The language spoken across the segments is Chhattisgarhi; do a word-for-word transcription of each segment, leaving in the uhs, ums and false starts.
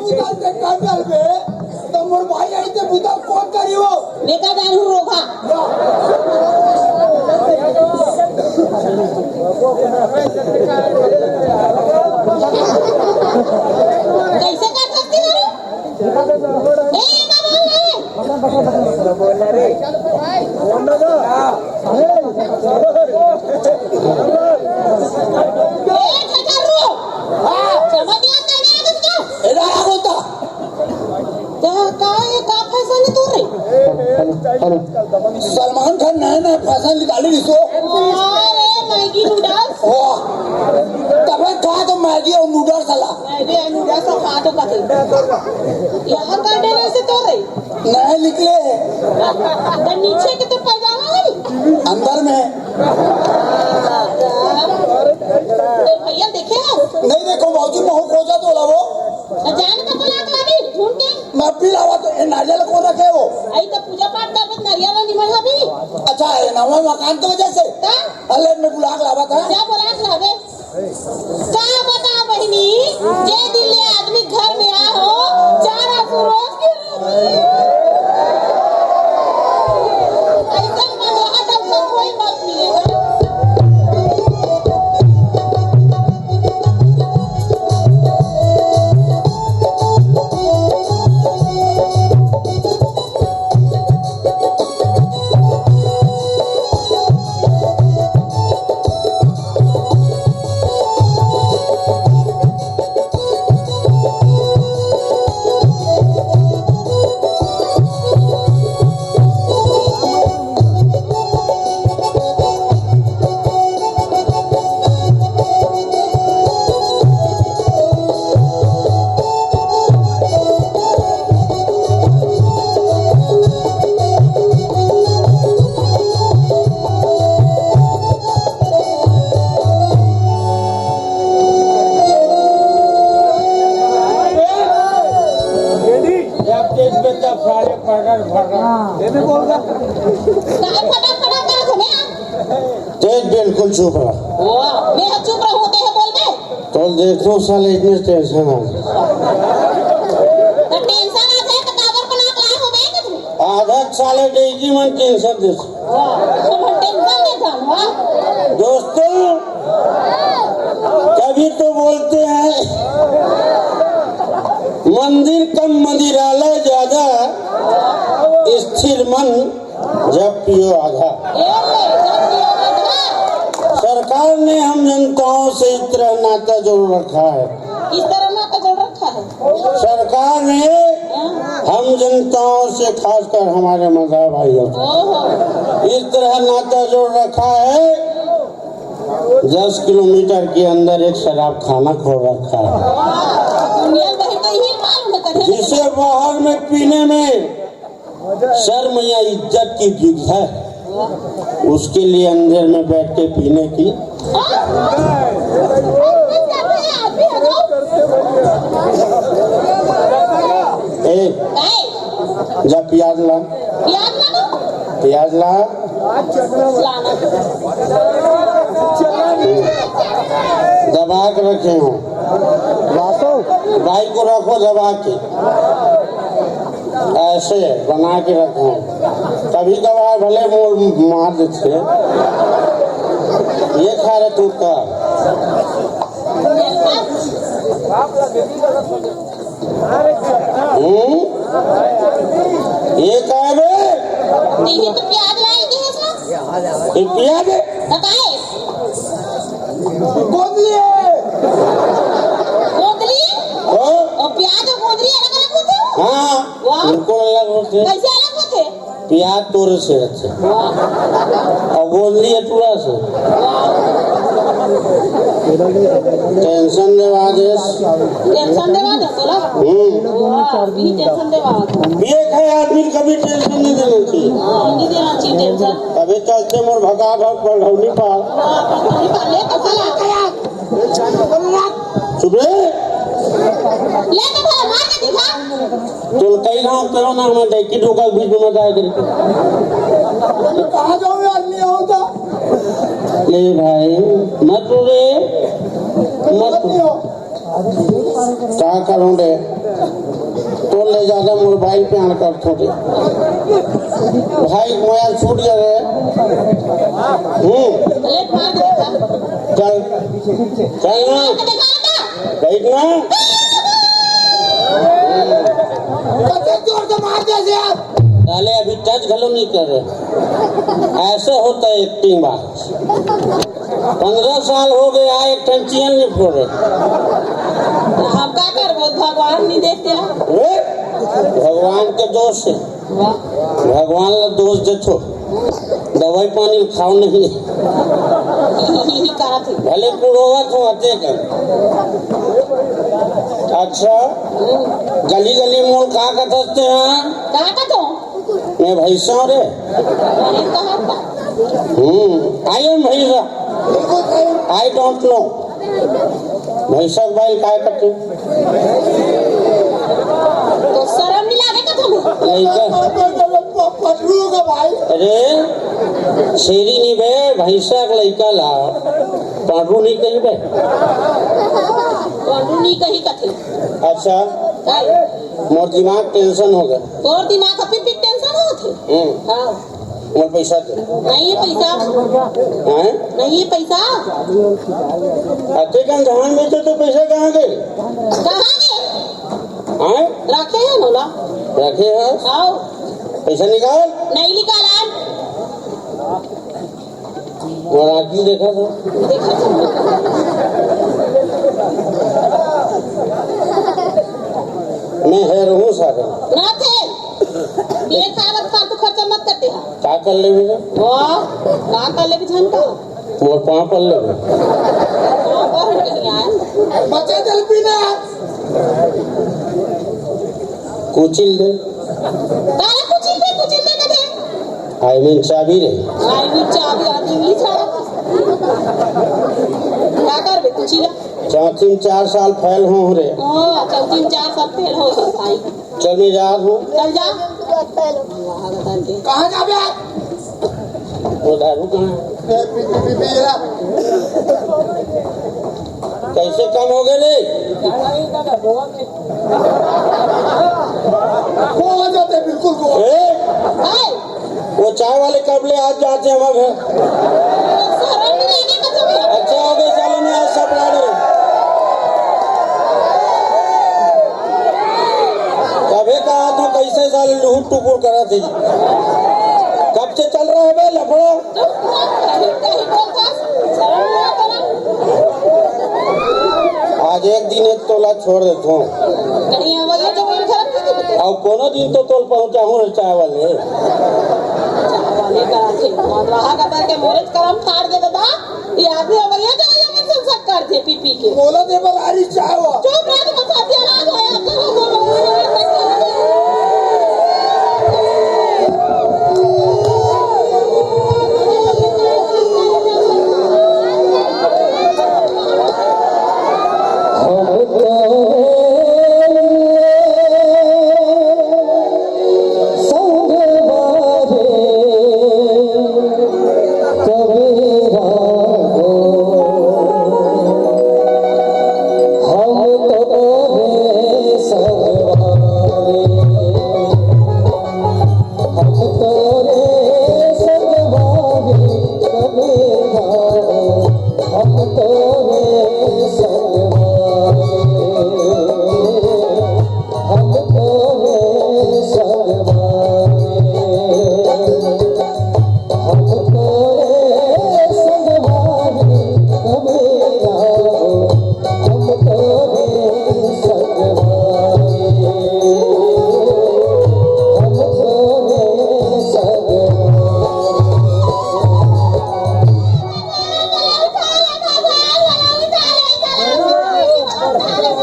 बुता ते कर डालबे, त मोर भाई आई ते बुता कोन करी हो? बेटा जानू रोगा। कैसे कर सकती है? ए, ना बोल रे। ए, ठेठर रो। समझ नहीं आता है तुमको? ए, ना बोलता। क्या, का, ये का फैशन है तोरे? सलमान खान नया नया फैशन निकाली रिसो। अरे, मैगी नूडल्स। वाह। तबे कहा तो मैगी और नूडल्स वाला। मैगी और नूडल्स और खा तो कथे। यहाँ का डिनर से तोरे? नया निकले। तो नीचे के तो पैजामा है? अंदर में। तो भैया देखे हो? नहीं देखो बाबूजी, महू खोजा तो ला वो। तो जान का बुला के लागी, ढूंढ के। मैं भी लावा तो ए नारियल को रखे हो। आई तो पूजा पाठ कर बस नारियल और निमन हबी। अच्छा है ना, मैं मकान तो वजह से। का? अल्लाह में बुला के लावा था। जा बुला के लावे। का बता बहिनी, जे दिन ले आदमी घर में आ हो, चार आंसू रोज के रोज। ऐसा मौका तुमको कोई मत मिलेगा। तेज बिल्कुल चुप रह। वाह, मैं चुप रहूं, ते बोल दे। तो देखो साले इतने टेंशन आ। तो टेंशन आ जाए तो काबर बना के लाए हो बे तू? आधा साले डेगी मन टेंशन दे। वाह, तो टेंशन दे था, वाह। दोस्तों, कभी तो बोलते हैं मंदिर कम मंदिरालय ज्यादा, स्थिर मन जब पियो आधा। सरकार ने हम जनताओं से इस तरह नाता जोड़ रखा है। किस तरह नाता जोड़ रखा है? सरकार ने हम जनताओं से, खासकर हमारे मजहब भाइयों से, इस तरह नाता जोड़ रखा है। दस किलोमीटर के अंदर एक शराब खाना खोल रखा है, दुनिया भर को यही मालूम है, कहीं जिसे बाहर में पीने में शर्म या इज्जत की जिद है, उसके लिए अंधेर में बैठ के पीने की। ए, जा प्याज ला। प्याज ला। दबा के रखे हो। बाई को रखो दबा के। ऐसे बना के रखो। कभी कभार भले मोर मार देते। ये खा रहे तू का? हम्म? ये का है बे? ये तो प्याज लाई थी इसमें। ये प्याज है? बताए। गोंदली है। गोंदली? हाँ। और प्याज और गोंदली अलग-अलग होते हैं? हाँ, वाह। बिल्कुल अलग होते हैं। कैसे अलग होते हैं? प्याज तोरे से अच्छा। वाह। और गोंदली है टूरा से। टेंशन देवा देस। टेंशन देवा दे, बोला। हम्म। वाह, ये टेंशन देवा दे। ये खाए आदमी कभी टेंशन नहीं देना चाहिए। हाँ, नहीं देना चाहिए टेंशन। तभी चलते मोर भगा भग पढ़ौनी पा। हाँ, पढ़ौनी पा, ले तो चला। चुप रे। ले तो भला मार के दिखा। तो कई गांव करो ना, हमारे डेकी ढोका के बीच में मत आया करे। कहाँ जाओगे आदमी हो तो? ले भाई, मत रो रे, मत रो। का करूं रे? तोर ले ज्यादा मोर बाई ल प्यार करथों रे। भाई, मोया छूट गया रे। हम्म। चल। चल ना। बैठ ना। जोर से मार दे यार। साले अभी टच घलो नहीं कर रहे। ऐसे होता है एक्टिंग बात। पंद्रह साल हो गया, एक ठन चेन नहीं फोड़े। हम का करबो, भगवान नहीं देखते हैं। ए? भगवान के दोष है। वाह। भगवान ला दोष देथो, दवाई पानी खाओ नहीं। यही कहा थी। भले कुड़ोवा तो आते कर। अच्छा, गली गली मोल का कथस ते हाँ? का कथो? मैं भैंसा रे। अरे कहा था? हम्म, I am भैंसा। I don't know। भैंसा के बाल काय कथे? तो शर्म नहीं लागे का तुम? लइका। पटरू का भाई। अरे, शेरी नहीं बे, भैंसा के लइका ला। पांडू नहीं कही बे। पांडू नहीं कही कथे। अच्छा, काय? मोर दिमाग टेंशन हो गया। तोर दिमाग अभी भी टेंशन होत हे? हम्म। हाँ। मोर पैसा दे। नहीं है पैसा। हैं? नहीं है पैसा। अते कन धान बेचे तो पैसा कहाँ गए? कहाँ गए? हैं? रखे हैं नोला। रखे हैं? आओ। पैसा निकाल। नहीं निकाला। वो राजू देखा था। देखा था। मैं है रहूं साधन। ना थे। ये खावत फालतू खर्चा मत करते हैं। का कर लेबे रे? वाह, का कर लेबे झन का? मोर पाँव पर लेबे। पाँव पर नहीं आए। बच्चा चल पीना। कुचिल दे। काला कुचिल दे, कुचिल दे कथे। I mean चाबी रे। I mean चाबी, आती इंग्लिश वाला। का करबे कुचिल? चौथी में चार साल फेल हो रे। हाँ, चौथी में चार साल फेल हो गए भाई। चल, मैं जा रहा हूँ। चल जा। कहाँ जाबे आज? वो दारू कहाँ है? ए, पी, पी, पी, पी, ये ला। कैसे कम हो गए रे? वो हो जाते बिल्कुल वो। ए? हाय। वो चाय वाले कब ले आज जाते हैं हमारे घर? शर्म नहीं लेने का तुम्हें? अच्छा हो गया साले, मैं आज सब ला रहे। कभे कहा था कैसे साले लुहुट टुकुर करा थे? कब से चल रहा है बे लफड़ा? आज एक दिन एक तोला छोड़ देता हूँ। कहीं हम ये जो इन घर में नहीं देते। अब कोनो दिन तो तोल पहुँचा हूँ चाय वाले। चाय वाले का थे, मदरहा का करके मोरे करम फाड़ दे दादा। ये आदमी अब ये जो ये मन से शक कर दे पी पी के। मोला दे बलारी चाय वा। चुप रह, तो बता दिया ना, तो आया तो वो बोलो।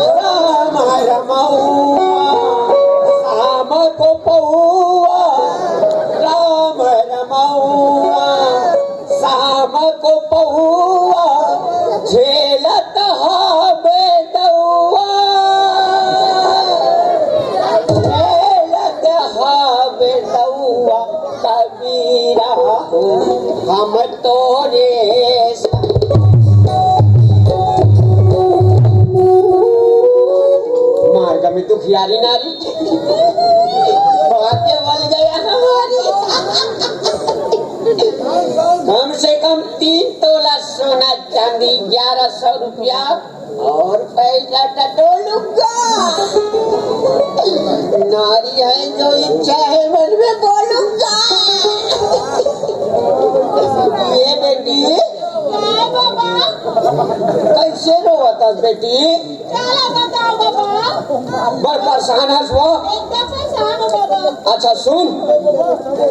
राम रमौआ, शाम को पौआ, राम रमौआ, शाम को पौआ, झेलत हा बेटौआ, झेलत हा बेटौआ। कबीरा हो, हम तोरे स- प्यारी नारी, भाग्य बल गया हमारी। कम से कम तीन तोला सोना चांदी, ग्यारह सौ रुपया और पैसा टटोलूंगा। नारी है, जो इच्छा है मन में बोलूंगा। ये बेटी, हाँ बाबा। कैसे रोवत हस बेटी? चला बताओ बाबा। बड़ परेशान हस वो। एकदम परेशान हो बाबा। अच्छा सुन,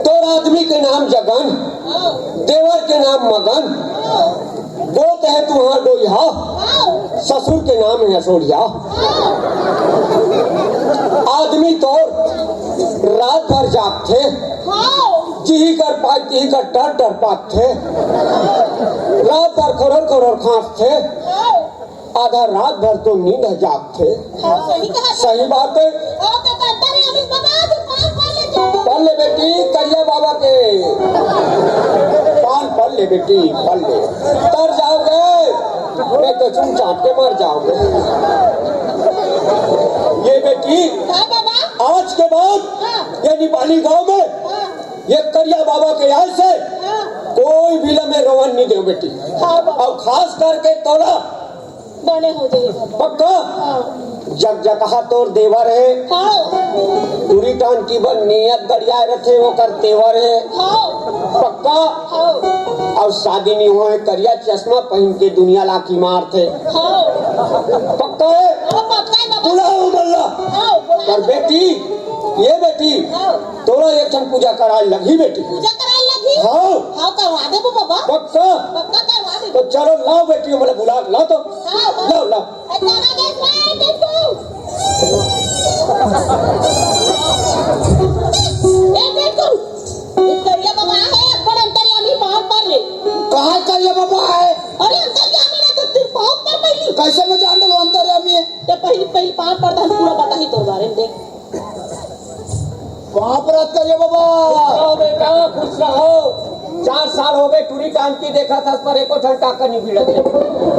तोर आदमी के नाम जगन, हाँ। देवर के नाम मगन, हाँ। गोत है तुहार डोइहा, हाँ। ससुर के नाम है असोड़िया। हाँ। आदमी तोर रात भर जागथे, हाँ। जिही कर पाए तिही कर डर डर पाथे, रात भर खरोर खरोर खांसथे। हाँ। आधा रात भर तो नींद ह जागथे। हाँ, सही कहा। सही बात है। और तो करता नहीं, अभी बाबा के पाँव पड़ ले जाओ। पढ़ ले बेटी, करिया बाबा के पाँव पढ़ ले बेटी, पढ़ ले। तर जाओगे, नहीं तो चुन चाट के मर जाओगे। ये बेटी, हाँ बाबा। आज के बाद हाँ। ये नेपाली गांव में हाँ। ये करिया बाबा के आय से हाँ। कोई भी लमे रोवन नहीं दे बेटी। हाँ बाबा। और खास करके तोला बने हो जाए बाबा। पक्का? हाँ। जग जगह तोर देवर है। हाँ। टूरी टांकी बर नियत गड़िया रथे, ओकर तेवर है। हाँ। पक्का? हाँ। और शादी नहीं हुआ है, करिया चश्मा पहन के दुनिया लाठी मारथे। हाँ। पक्का है? हाँ, पक्का है बाबा। बुलाओ मल्ला। हाँ, बुलाओ। पर बेटी, ये बेटी, हाँ। तोला एक ठन पूजा कराए लगही बेटी। पूजा कराए लगही? हाँ। हाँ, करवा देबो बाबा। पक्का? पक्का करवा देबो। तो चलो लाओ बेटी, हमला बुला, लाओ तो। हाँ, हाँ। लाओ, लाओ। ए, तारा देख रहा है, देखो। ए, देखो। ये करिया बाबा है, अपन अंतर्यामी पाँव पर ले। कहाँ करिया बाबा है? अरे, अंतर्यामी ना तो तेरे पाँव पर पहली। कैसे मैं जान लूं अंतर्यामी है? ते पहली, पहली पाँव पर तो हम पूरा बताही तोर बारे में, देख। बाप रात करिया बाबा। खुश रहो बेटा, खुश रहो। चार साल हो गए, टूरी टांकी देखा था, पर एको ठन टाका नहीं भिड़त है।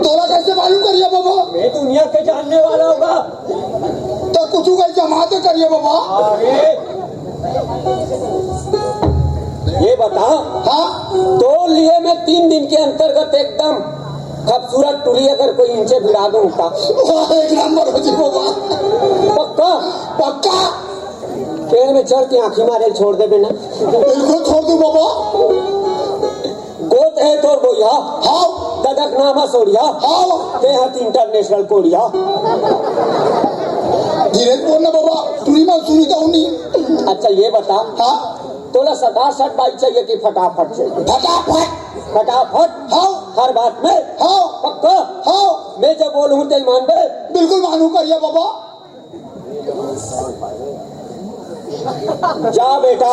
तोला कैसे मालूम करिया बाबा? मैं दुनिया के जानने वाला होगा। तो कुछ कहीं जमाते करिया बाबा। अरे, ये बता, हाँ? तोर लिए मैं तीन दिन के अंतर्गत एकदम खूबसूरत टूरी अगर कोई इंचे भिड़ा दूं का? वाह, एक नंबर हो जी बाबा। पक्का? पक्का। पेड़ में चढ़ के आंखी मारे छोड़ देबे ना? बिल्कुल छोड़ दूं बाबा। गोत है तोर बोइया। हाँ। ददक नामा सोड़िया। हाँ। ते हत इंटरनेशनल कोड़िया। धीरे से बोलना बाबा, टूरी माँ सुनी तो नहीं। अच्छा ये बता। हाँ। तोला सटासट बाई चाहिए कि फटाफट चाहिए? फटाफट। फटाफट? हाँ। हर बात में? हाँ। पक्का? हाँ। मैं जब बोलूँ ते मानबे? बिल्कुल मानू करिया बाबा। जा बेटा,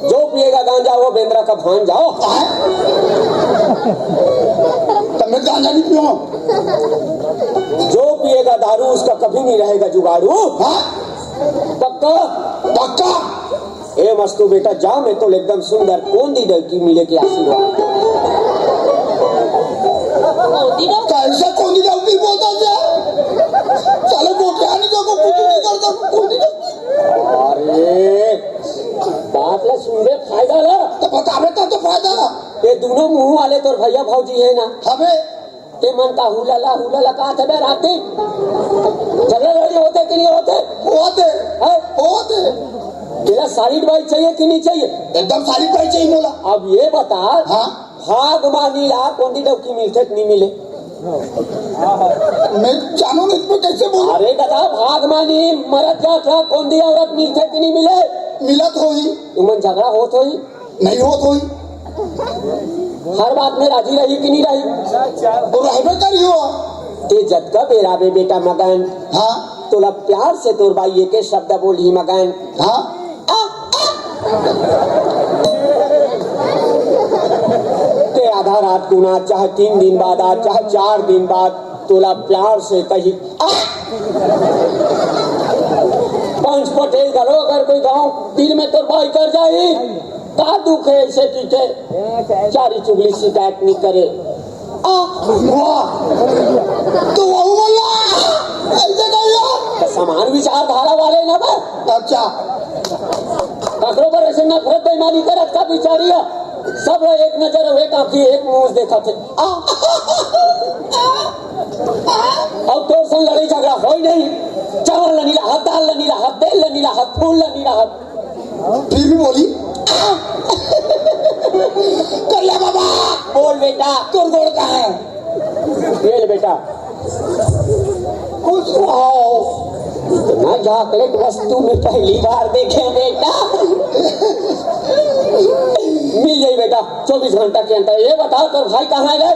जो पिएगा गांजा वो बेंदरा का भांजा। हाँ? तो मैं गांजा नहीं पीऊँ। जो पिएगा दारू उसका कभी नहीं रहेगा जुगाड़ू। हाँ? पक्का? पक्का। ए मस्तू बेटा, जा, मैं तो एकदम सुंदर कोंदी डौकी मिले के आशीर्वाद। कोंदी डौकी? कैसे कोंदी डौकी बोलता जा? साले मोटे आने को कुछ नहीं करता, कोंदी डौकी। अरे, बात ला सुन बे, फायदा ला। तो बतावे तो, तो फायदा ला। ये दोनों मुंह वाले तोर भैया भौजी है ना? हमें ते मन का हुलाला, हुलाला का थे बे राती? झगड़ा लड़ी होते कि नहीं होते? होते। हैं? होते। तेरा सारी दवाई चाहिए कि नहीं चाहिए? एकदम सारी दवाई चाहिए मोला। अब ये बता, हाँ? भाग मानी ला कोंदी डौकी मिलथे कि नहीं मिले? मैं जानू नहीं, इसमें कैसे बोलूं? अरे दादा, भाग मानी मरत जात ला कोंदी औरत मिलथे कि नहीं मिले? मिलत होई। तुमन झगड़ा होत होई? नहीं होत होई। हर बात में राजी रही कि नहीं रही? तो रहबे करियो। ते जतका बेरा बे बेटा मगन, हाँ। तोला प्यार से तोर बाई एके शब्द बोलही मगन। हाँ। आ, आ। ते आधा रात को ना, चाहे तीन दिन बाद आ, चाहे चार दिन बाद, तोला प्यार से कही, आ। पंच पटेल घलो अगर कोई गांव तीर में तोर बाई कर जाही, का दुख है ऐसे पीछे? चारी चुगली शिकायत नहीं करे। आ, वाह। तो वहू बोला, ऐसे कहियो। तो सामान क्या? काकरो बर ऐसे नफरत बेईमानी करत का बिचारिया? सब ला एक नजर अउ एक आँखी एक मुँह देखत हे। आ? अउ तोर संग लड़ाई झगड़ा होई नहीं। चावल ला नी लाहत, दाल ला नी लाहत, तेल ला नी लाहत, फूल ला नी लाहत। फिर भी बोली। करिया बाबा। बोल बेटा। तोर गोड़ कहाँ हे? ये ले बेटा। खुश रहो। इतना चॉकलेट वस्तु में पहली बार देखे बेटा। मिल जाई बेटा, चौबीस घंटा के अंदर। ये बता, तोर भाई कहाँ हे रे?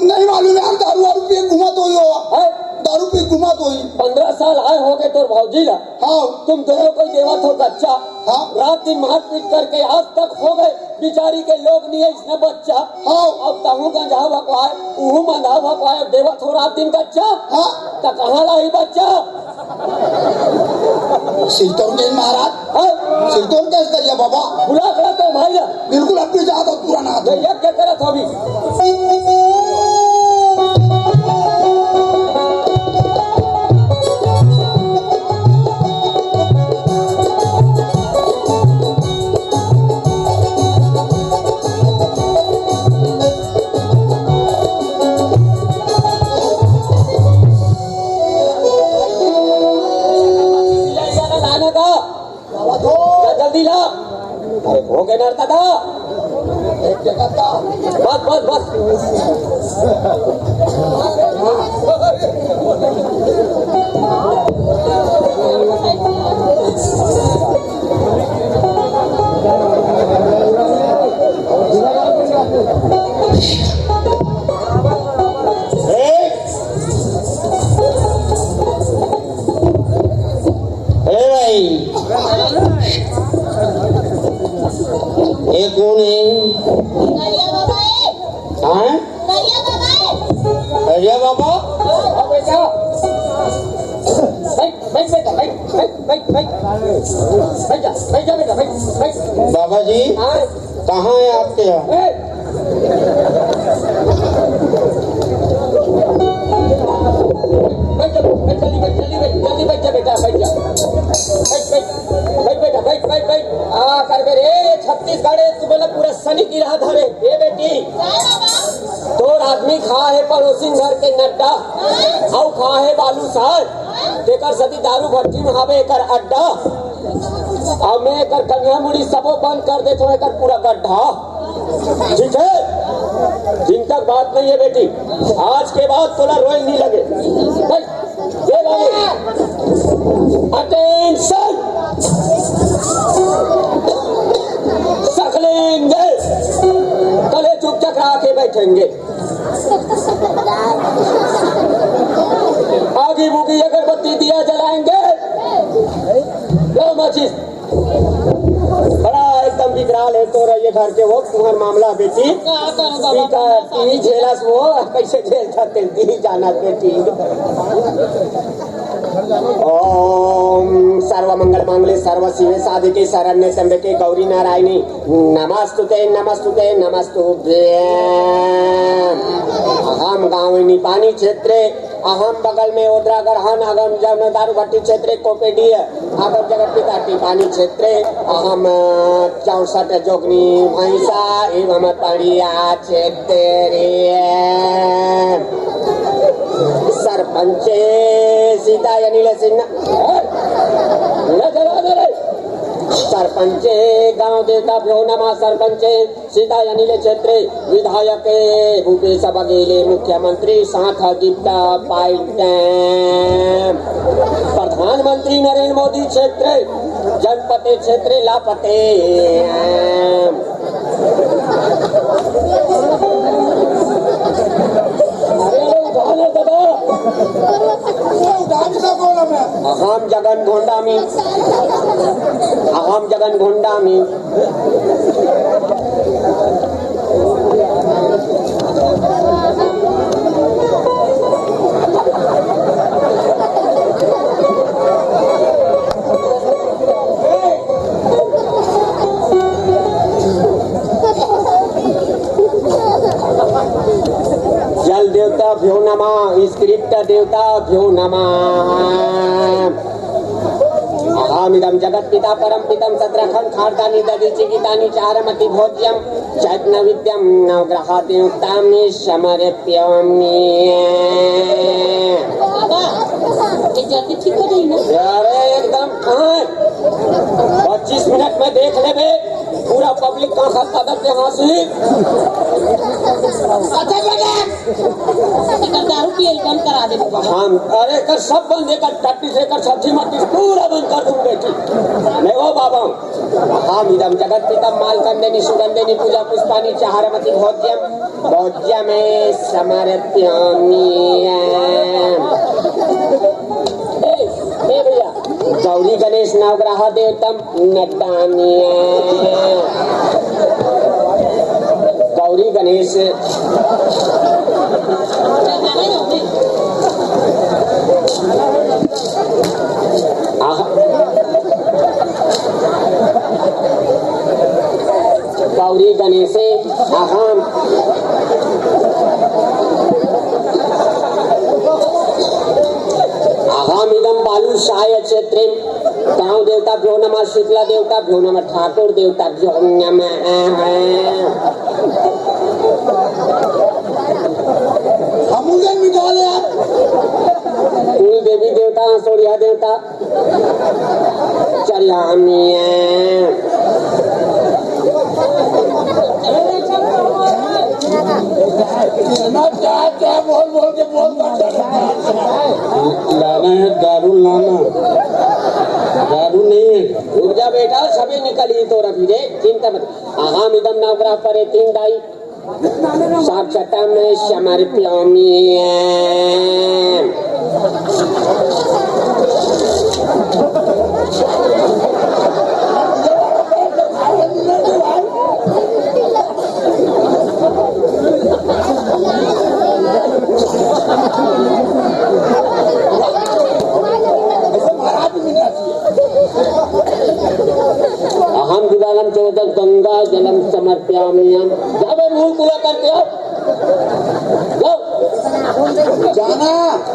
नहीं मालूम यार, दारू वारू पी के घुमत होही। हैं? दारू पी के घुमत होही। पन्द्रह साल आए होगे तोर भौजी ला। हाँ। तुम दोनों को देवत हो गच्चा। हाँ। रात दिन मारपीट करके आज तक हो गए, बिचारी के लोग नहीं है इसने बच्चा। हाँ। अब तहूँ गंजा भकवाए, उहू मंदा भकवाए, देवत हो रात दिन गच्चा। हाँ। त कहाँ लाही बच्चा? सिलतोड़ के महाराज। हाँ। सिलतोड़ के करिया बाबा। बुला खड़ा तो भाई ना। बिल्कुल अपनी जात और पुराना आदमी। मैं यज्ञ करत हूँ अभी। जल्दी ला। अरे, हो गए नरता था। बस, बस, बस। ए, ए भाई, ये कौन है? करिया बाबा है। हाँ? करिया बाबा है। करिया बाबा? हाँ, बेटा। बैठ, बैठ बेटा, बैठ, बैठ, बैठ, बैठ। बैठ जा, बैठ जा बेटा, बैठ, बैठ। बाबा जी, हाँ? कहाँ है आपके यहाँ? ए! बैठ जा, बैठ, जल्दी बैठ, जल्दी बैठ, जल्दी बैठ जा बेटा, बैठ जा। बैठ, बैठ, बैठ बेटा, बैठ, बैठ, बैठ। आ, कर बे रे, छत्तीसगढ़ है, तू बोला पूरा सनी की राह धरे। ए बेटी, तोर आदमी खा है पड़ोसी घर के नड्डा, अउ खा है बालू सार, तेकर सती दारू भट्टी में हावे एकर अड्डा। अब मैं एकर कनिया मुड़ी सबो बंद कर देथों, एकर पूरा गड्ढा। ठीक है, चिंता के बात नहीं है बेटी, आज के बाद तोला रोए नहीं लगे। बस, ये बाबू, अटेंशन, सकलेंगे, गले चुप चकरा के बैठेंगे। आगी बुगी अगरबत्ती दिया जलाएंगे। लो माचिस। बड़ा एकदम विकराल है तो रहिए घर के वो तुम्हार मामला बेटी। पी का पी झेलस वो, कैसे झेल सकते दी जाना बेटी। ओम सर्व मंगल मांगले सर्व शिवे साधिके शरण्ये त्र्यंबके गौरी नारायणी नमस्तुते नमस्तुते नमस्तुभ्यं। अहम गांव निपानी क्षेत्रे, अहम बगल में ओद्रा गरहन, अगम जन दारू भट्टी क्षेत्रे कोपेडी, अगम जगत पिता टिपानी क्षेत्रे, अहम चौसठ जोगनी भैंसा एवं तड़िया क्षेत्रे। सरपंचे सीता अनिल सिन्हा। सरपंचे गांव देवता भ्यो नमा सरपंचे सीता अनिल क्षेत्रे विधायक भूपेश बघेले मुख्यमंत्री साथ गिफ्ट पाइट प्रधानमंत्री नरेंद्र मोदी क्षेत्रे जनपते क्षेत्रे लापते। अरे, अरे, उठा ना दादा। अहम जगन घोंडामी, अहम जगन घोंडामी। जल देवता भ्यो नमः, स्क्रिप्ट देवता भ्यो नमः। अहमिदं जगत्पिता परमपितं सत्रखं खाद्यानि दधीचि गीतानि चारमति भोज्यं चैतन्यविद्यं नवग्रहदेवतां समर्प्यामि। बाबा, ये जल्दी ठीक हो जाई ना? अरे एकदम, कहाँ है? पच्चीस मिनट में देख लेबे, पूरा पब्लिक कहाँ खत्म करके हंसी। अच्छा, एकर दारू पियल बंद करा दे बाबा। हम, अरे एकर सब बंद, एकर टट्टी से एकर सब्जी मट्टी पूरा बंद कर दूं बेटी। नहीं हो बाबा। अहमिदं जगत्पितं मालकंदेनि सुगंधेनि पूजा पुष्पाणि चारमति भोज्यं भोज्यं समर्प्यामि। ए, ए भैया, गौरी गणेश नवग्रहदेवतां नदामि। गौरी गणेश। आहा। गौरी गणेशे अहम। अहमिदं बालुसाय क्षेत्रे। गांव देवताभ्यो नमः, शीतला देवताभ्यो नमः, ठाकुर देवताभ्यो नमः। हमू के मिटा ले आप। कुल देवी देवता, सोड़िया देवता, चरियामिया। क्या, क्या बोल बोल के बोल। लाना है दारू, लाना। दारू नहीं है। रुक जा बेटा, सभी निकली तो रवि रे, चिंता मत। अहमिदं नवग्रह परे तीन दाई। साक्षात्तां समर्प्यामि। अहम दिवालं चोदक गंगा जलम समर्प्याम्यहम। जाओ भाई, मुंह पूरा करके आओ। जाओ। जाना।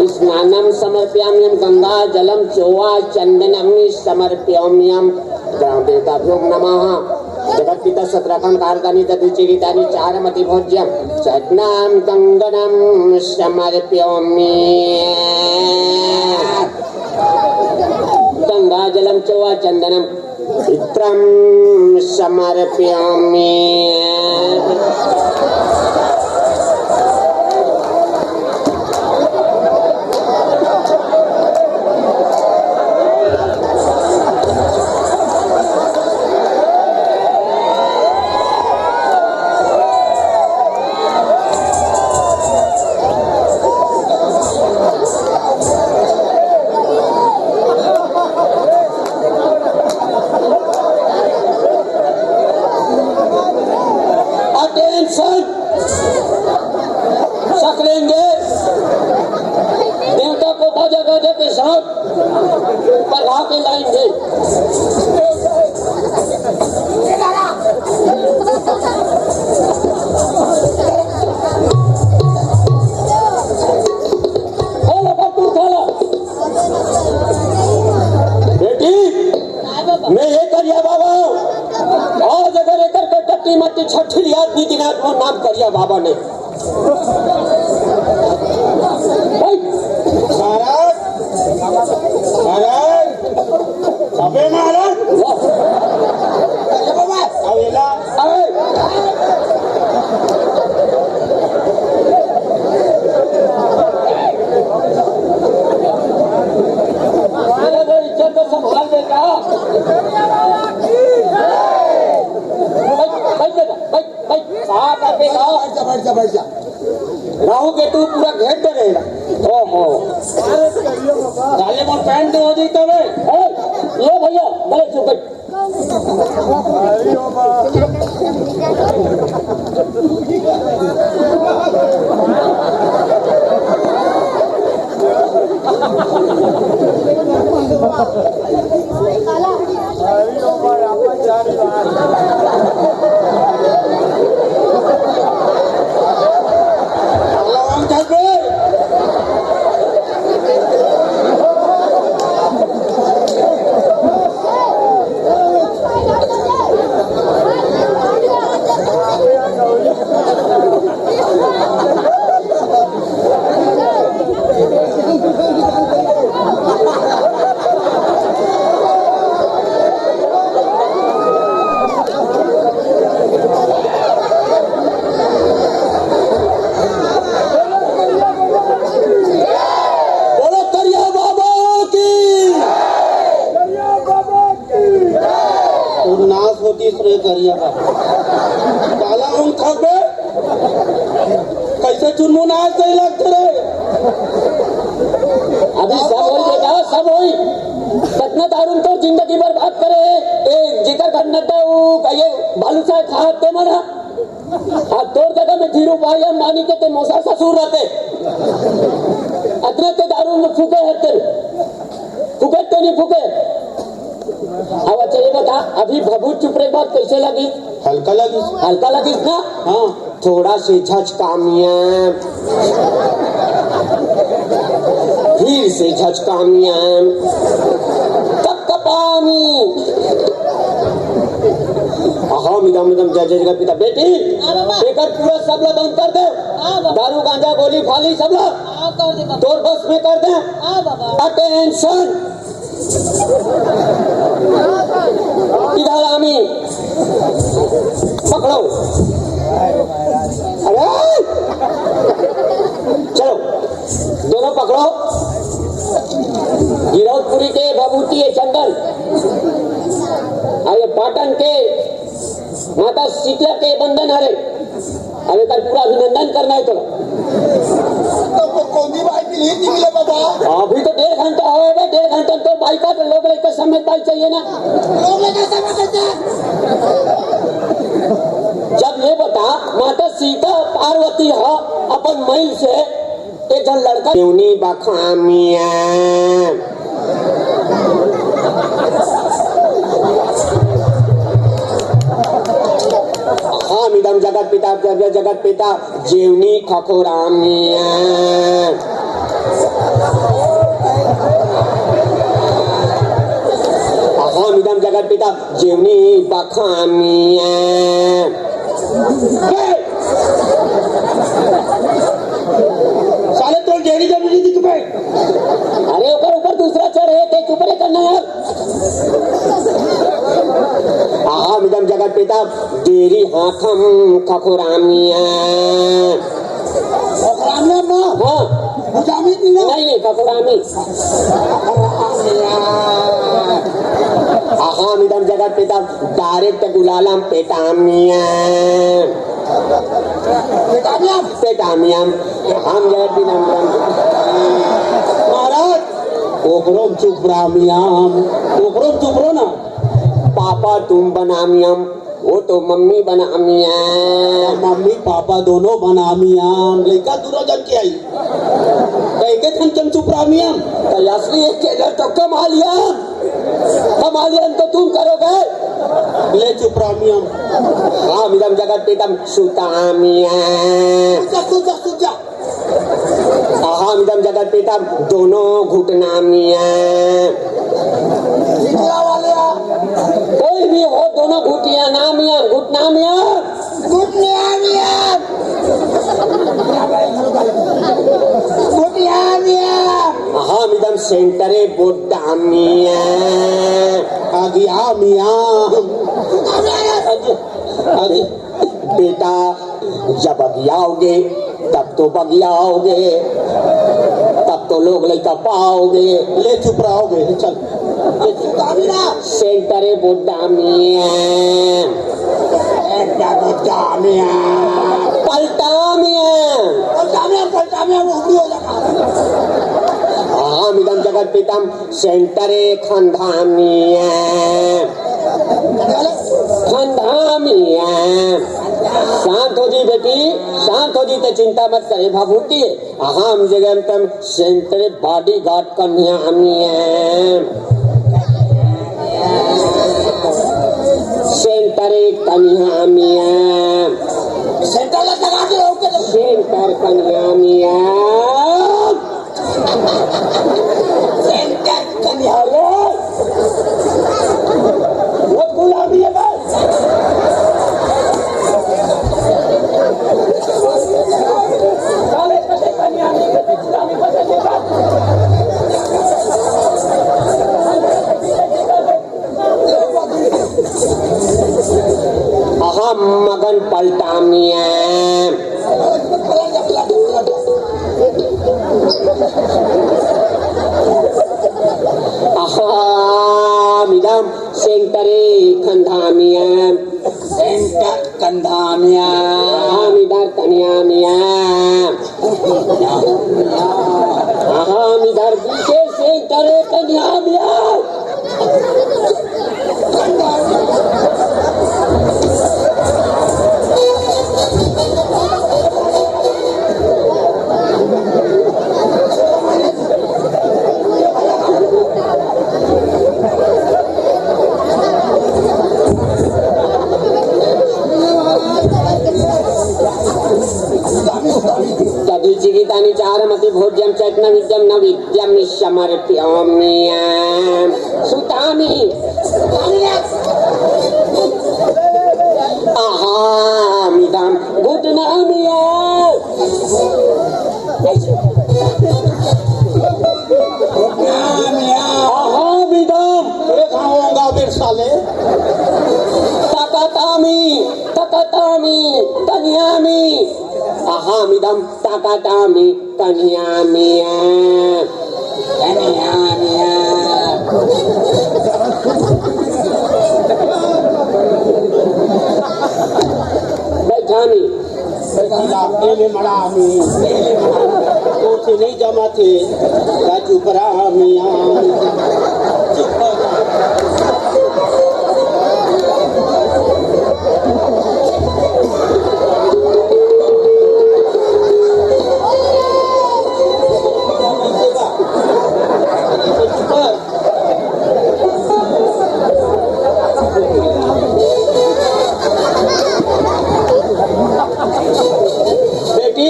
स्नानम समर्प्याम्यहम, गंगा जलम चोवा चंदनम समर्प्याम्यहम। ग्राम देवताभ्यो नमः। जगत्पिता सत्रखं खाद्यानि दधीचि गीतानि चारमति भोज्यम चंदनम गंगनम समर्प्यामि। गंगा जलम चोवा चंदनम इत्रं समर्प्यामि। अटेंशन! सकलेंगे देवता को बाजा गाजे के साथ बढ़ा के लाएंगे। बोलो बब्बू साला। बेटी, मैं ये करिया बाबा हूँ। आज अगर एकर के टट्टी मट्टी छठी याद नहीं दिना, तो नाम करिया बाबा ने। महाराज, महाराज, अबे महाराज, अबे ला, अबे। अरे वो इज्जत तो संभाल बेटा। बैठ, बैठ बेटा, बैठ, बैठ। कहाँ का बेटा? बैठ जा, बैठ जा, बैठ जा। राहु केतु पूरा घेर दे रहे। ओहो। साले वो पैंट हो जाई तो बे। ए, ये भैया, बैठ, बैठ। ए करिया का। काला हम खाबे? कैसे चुनमुन आज नहीं लगते रे? अभी सब होई बेटा, सब होई। कतना दारू तो जिंदगी बर्बाद करे हे। ए, जेकर घर नड्डा, वो कहिए, बालू साहब खाते मना। आ तोर जगह में धीरू भाई अंबानी के ते मौसा ससुर रहते। अतना ते दारू में फूके हते। फूके तो नहीं फूके? अब अच्छा ये बता, अभी भभूत चुपरे के बाद कैसे लगी? हल्का लगी। हल्का लगी ना? हाँ। थोड़ा से झचका मिया, फिर से झचका मिया, कप कपामी। हम इदम इदम जय जय जगत पिता। बेटी, हाँ बाबा। एकर पूरा सबला बंद कर दे। हाँ बाबा। दारू, गांजा, गोली, फाली सबला हाँ, कर दे बाबा। तोर बस में कर दे। हाँ बाबा। अटेंशन। इधर आमी। पकड़ो। अरे! चलो, दोनों पकड़ो। गिरौदपुरी के भभूति हे चंदन। अउ ये पाटन के माता शीतला के बंदन हरे। अब एकर पूरा अभिनंदन करना हे तोला। तो कोंदी बाई मिली थी मिले बाबा। अभी तो डेढ़ घंटा होवे बे, डेढ़ घंटा तो बाई का तो लोग लइका समेत बाई चाहिए ना। लोग लइका समेत चाहिए। जब ये बता, माता सीता पार्वती ह अपन मइल से एक झन लड़का केवनी बखामिया। हम इदम जगत पिता, जगत पिता, जेवनी खखोरामिया। हम इदम जगत पिता, जेवनी बखामिया। साले तोर डेरी जमीन नहीं दिख पाए। अरे ओकर ऊपर दूसरा चढ़ हे, ते चुप रे करना यार। अहम इदम जगत पिता, डेरी हाथम खखोरामिया। खखोरामिया माँ? हाँ। बुझामी की ना? नहीं, नहीं, खखोरामी। खखोरामिया। अहम इदम जगत पिता, direct गुलालम पेटामिया। पेटामियम। पेटामियम। हम जगत पिता। महाराज, ओकरो चुप रामियम। ओकरो चुप रो ना। पापा तुम बनामियम, वो तो मम्मी बनामिया। मम्मी पापा दोनों बनामिया। लइका दूनो जन के आई। कह के थन तुम चुप रामियम। तो असली एक के तो कमा लिया। कमा लिया तो तुम करोगे। ले चुप रामियम। हाँ, इदम जगत पितम सुतामिया। सुजा, सुजा, सुजा। अहम इदम जगत पिता, दोनों घुटना मिया। निकला वाले आ। कोई भी हो, दोनों घुटिया ना मिया, घुटना मिया। घुटना मिया। घुटिया मिया। अहम इदम सेंटरे बोड्डा मिया। आगिया मिया। आगे, आगे। बेटा, जब अगियाओगे, तब तो बगियाओगे, तब तो लोग लइका पाओगे। ले चुप रहोगे, चल। सेंटरे बोडामिया। पलटामिया। पलटामिया, पलटामिया, वो उगड़ी हो जाता। हम इदम जगत पितम सेंटरे खंधामिया। खंधामिया। शांत हो जी बेटी, शांत हो जी, ते चिंता मत करे, भभूति है। अहम जगंतम सेंटरे बॉडीगार्ड कन्यामिया। सेंटरे कन्यामिया। सेंटर लगा के रहो। सेंटर कन्यामिया। अरे, वो गुलामी है भाई। अहम मगन पलटामिया। अहम इदम सेंटरे खंधामिया। कंधा मिया। हम इधर कन्या मिया। हम इधर बीके से करे कन्या मिया। तदि जीवितानि चारमति भोज्यं चैतन्यविद्यं न विद्यं समर्प्याम्यहम्। सुतामि। अहमिदं घुटनामि। अहमिदं। अरे कहाँ होगा फिर साले? तकतामि, तकतामि, कन्यामि। अहमिदं तकतामि, कन्यामि। कन्यामि। बैठामि। एले मड़ामी, एले मड़ामी, तोर से नहीं जमाथे, का चुप रहा मियाँ। बेटी,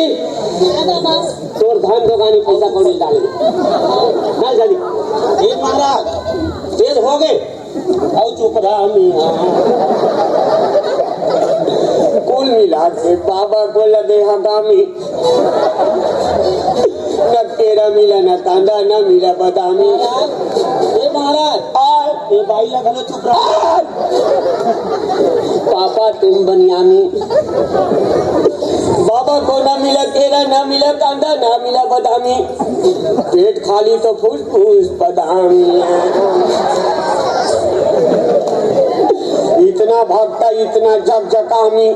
तोर धन दोगानी पैसा कौड़ी डाल। चल जल्दी। हे महाराज, तेज हो गए। अउ चुप रहा मियाँ। कुल मिला के बाबा को लगे हगामी। न केरा मिला, न कांदा, न मिला बदामी। महाराज, हे महाराज, आ, ये बाई ला घलो चुप रहा। पापा तुम बनियामी। बाबा को ना मिला केरा, ना मिला कांदा, ना मिला बदामी। पेट खाली तो फुसफुस बदामी। इतना भक्ता, इतना झकझकामी।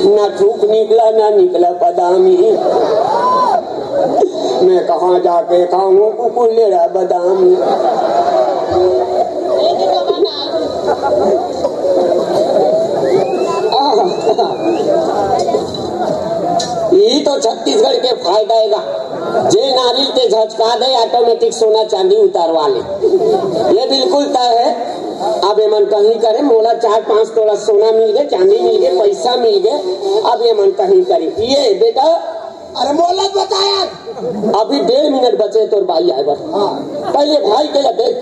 ना थूक निकला, ना निकला बदामी। मैं कहाँ जाके खाऊं कुकुर ले रहा बदामी। यही तो छत्तीसगढ़ के फायदा हे गा। जे नारियल ते झचका दे, ऑटोमेटिक सोना चांदी उतारवा ले। ये बिल्कुल तय है। अब एमन कहीं करे, मोला चार पांच तोला सोना मिल गए, चांदी मिल गए, पैसा मिल गए। अब एमन कहीं करे। ये बेटा, अरे मोला बताया। अभी डेढ़ मिनट बचे तोर बाई आए बर। हाँ। पहले भाई के ला देख,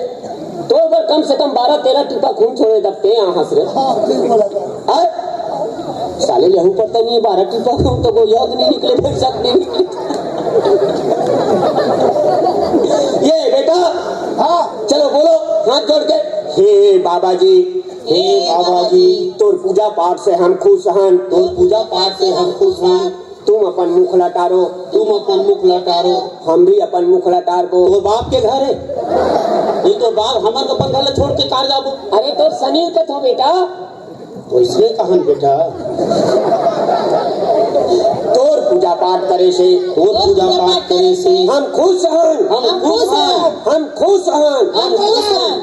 तोर बर कम से कम बारह तेरह टीपा खून छोड़े तब ते यहाँ हंस रहे। हाँ, ठीक बोला था। हाँ? साले यहू पता नहीं, बारह टीपा खून तो कोई याद नहीं निकले, फिर सब नहीं निकले। ये बेटा, हाँ। चलो बोलो हाथ जोड़ के, हे बाबा जी, हे बाबा जी, तोर पूजा पाठ से हम खुश हन, तोर पूजा पाठ से हम खुश हन। तुम अपन मुख लटारो, तुम अपन मुख लटारो, हम भी अपन मुख लटारबो। तोर बाप के घर है, ये तोर बाप हमर अपन घर ला छोड़ के कार जाबो। अरे तोर सनील कथो बेटा। तो इसलिए कहन बेटा, तोर पूजा पाठ करे से, तोर पूजा पाठ करे से हम खुश हन, हम खुश हन, हम खुश हन, हम खुश हन।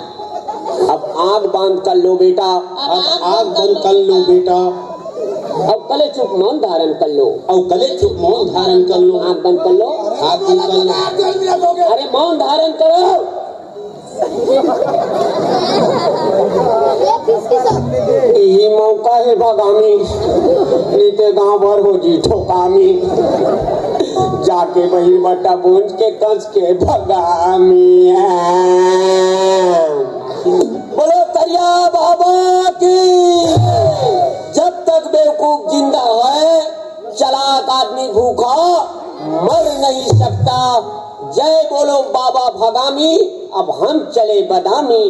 अब आंख बंद कर लो बेटा। अब आंख बंद कर लो बेटा। अब कले चुप मौन धारण कर लो। अब कले चुप मौन धारण कर लो। आंख बंद कर लो। आंख बंद कर लो। अरे मौन धारण करो। यही मौका है भगामी, नहीं ते गांव भर हो जी ठोकामी। जाके वही बट्टा बूंद के कंस के भगामी। बोलो करिया बाबा की। जब तक बेवकूफ जिंदा है, चालाक आदमी भूखा मर नहीं सकता। जय बोलो बाबा भगामी, अब हम चले बदामी।